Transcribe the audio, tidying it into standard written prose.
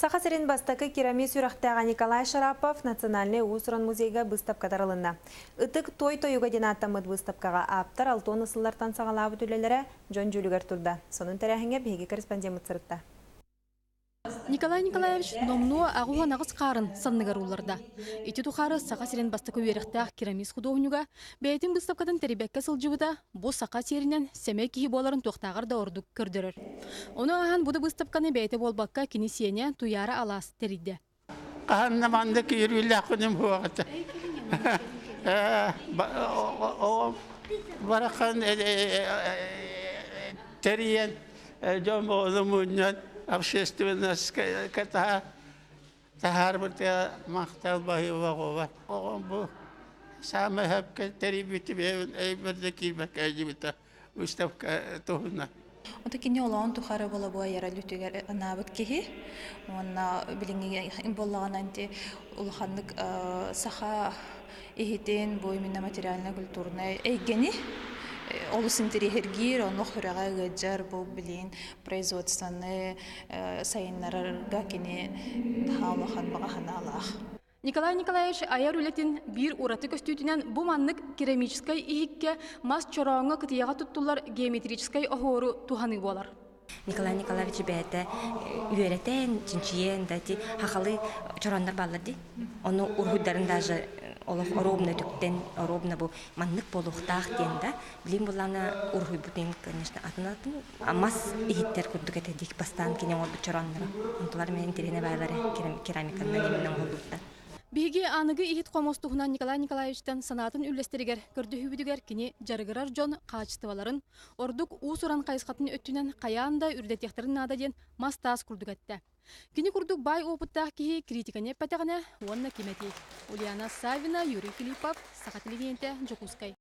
Саха сирин бастакы керамист үрэхтээҕэ Николай Шарапов Национальнай уус-уран музейга быыстапка тарылынна. Ытык той тойуга диэн ааттаммыт быыстапкаҕа ааптар алтыан сыллартан саҕалаабыт үлэлэрэ дьон дьүүлүгэр турда. Сонун тэрээһиҥҥэ биһиги корреспондеммыт сырытта. Николай Николаевич номнуо 88 хаарын санныгар уулларда. Ити тухары Саха сирин бастакы үөрэхтээх керамист худуоһунньуга бэйэтин быыстапкатын тэрийбэккэ сылдьыбыта бу саха сиэринэн сэмэй киһи буоларын туохтааҕар да ордук көрдөрөр. Ону ааһан бу да быыстапканы бэйэтэ буолбакка кини сиэнэ Туйаара Алаас тэрийдэ. Хаһан да маннык үөрүүлээх күнүм суох этэ. Барахан тэрийэн дьон оҕону мунньан общественность таһаарбытыгар махтал баһыыба оҕом бу саамай сөпкө тэрийбитим өйбөр да киирбэккэ илдьибитэ выставка туһунан. Ото кини олоҕун тухары болобуой эрэлүтүгэр анаабыт киһи уонна билиҥҥи буоллаҕына инти улаханнык саха иһитин бу именно материально-культурнай эйгэни олус интэриэһиргиир, онно сүрэҕэ ыалдьар бу билигин производствоны сайыннарарга кини наһаа улахан баҕа санаалаах. Николай Николаевич айар үлэтин биир ураты көстүүтүнэн бу маннык керамическай иһиккэ мас чорооҥҥо кытыйаҕа туттуллар геометрическай оһуору туһаныы буолар. Николай Николаевич бэйэтэ үөрэтэн, чинчийэн да ити хахалы чорооннор бааллар дии. Ону уруһуйдарын даже олох оруобуна үтүктэн, оруобуна бу маннык буолуохтаах диэн да, билим буллаана уруһуйбутун, конечно, атын-атын мас иһиттэр курдук этэ дии бастаан кини оҥорбут чороонноро. Онтулар мен интэриэһинэ баайлары керамиканнан именно оҥоһуллубуттар. Биһиги аныгы иһит хомус туһунан Николай Николаевичтан санаатын үллэстэригэр көрдөһүүбүтүгэр кини дьарыгырар дьон хаачыстыбаларын, ордук уус-уран хайысхатын өттүнэн хайаан да үрдэтиэхтэрин наада диэн мас-таас курдук эттэ. Кини курдук баай опыттаах киһи критиканы эппэтэҕинэ уонна ким этий? Ульяна Саввина, Юрий Филиппов, Саха телевидениетэ, Дьокуускай.